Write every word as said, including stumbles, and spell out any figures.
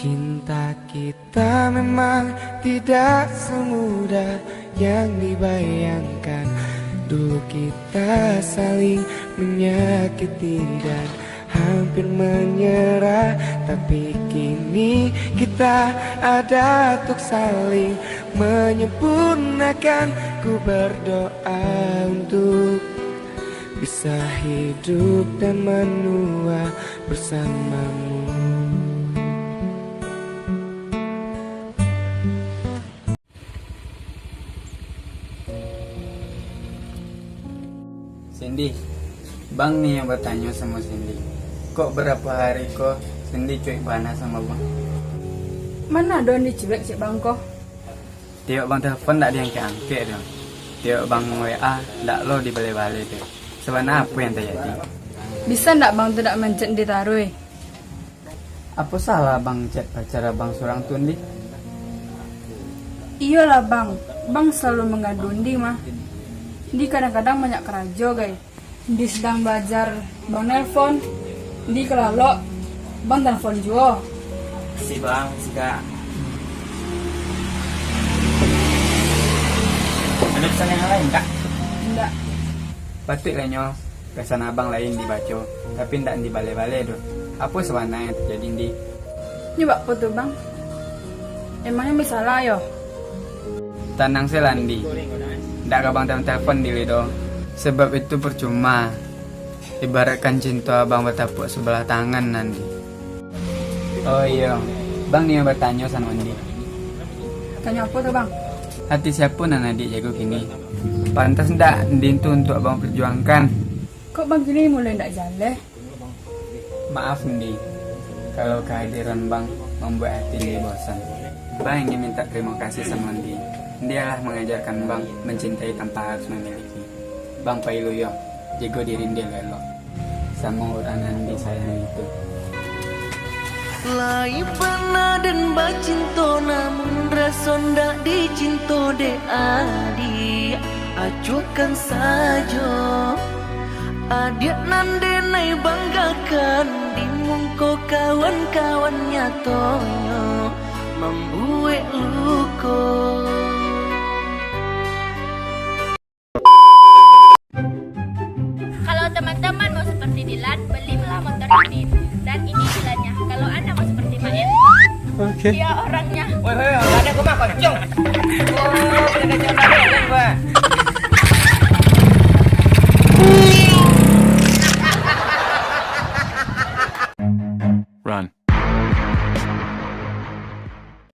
Cinta kita memang tidak semudah yang dibayangkan. Dulu kita saling menyakiti dan hampir menyerah, tapi kini kita ada untuk saling menyempurnakan. Ku berdoa untuk bisa hidup dan menua bersamamu. Cindy, bang ni yang batanyo samo Cindy. Kok barapo hari ko Cindy cuek bana samo bang? Mana ado Andi cuek cek bang ko? Tiok bang telepon ndak diangkek-angkek tu. Tiok bang W A ndak lo dibaleh-baleh tu. Sabana apo yang tajadi? Bisa ndak bang tu ndak mancet Andi taruih? Apo salah bang chat pacar abang surang tu, Ndi? Iyolah bang, bang salalu mangadu Ndi mah. Ndi kadang-kadang banyak karajo gai. Ndi sadang balajar bang nelpon, Ndi kalalok, bang telepon juo. Si bang, sika. Ada pesan yang lain, Kak? Indak. Patuiklah nyo. Pesan abang lain dibaco, tapi ndak dibaleh-baleh doh. Apo sabana yang tajadi, Ndi? Nyo bak apo tu, Bang? Emangnyo basalah yo? Tanang se lah, Ndi. Ndak ka bang telepon-telepon Ndi lai doh. Sabab itu percuma. Ibaratkan cinto abang batapuak sabalah tangan, Ndi. Oh iyo, bang niyo batanyo samo Ndi. Tanyo apo tu, bang? Hati siapo nan adiak jago kini? Pantas ndak Ndi tu untuak abang perjuangkan? Kok bang kini mulai ndak jaleh? Maaf Ndi, kalau kehadiran bang mambuek hati Ndi bosan. Bang ingin minta tarimo kasih samo Ndi. Ndi alah mangajarkan bang mancintai tanpa harus mamiliki. Bang pai lu yo, jago diri Ndi elok-elok. Samo urang nan disayangi tu. Lai pernah den bacinto, namun raso ndak dicinto dek adiak. Acuahkan sajo adiak nan denai banggakan di mungko kawan-kawan, nyatonyo mambuek luko. Kalau teman-teman mau seperti Dilan, belilah motor ini. Dan ini Dilannya. Kalau Anda mau seperti Mail, oke, dia orangnya. Woi, woi, woi, ada gua mah, kocong. Oh, ada gajah, ada gua.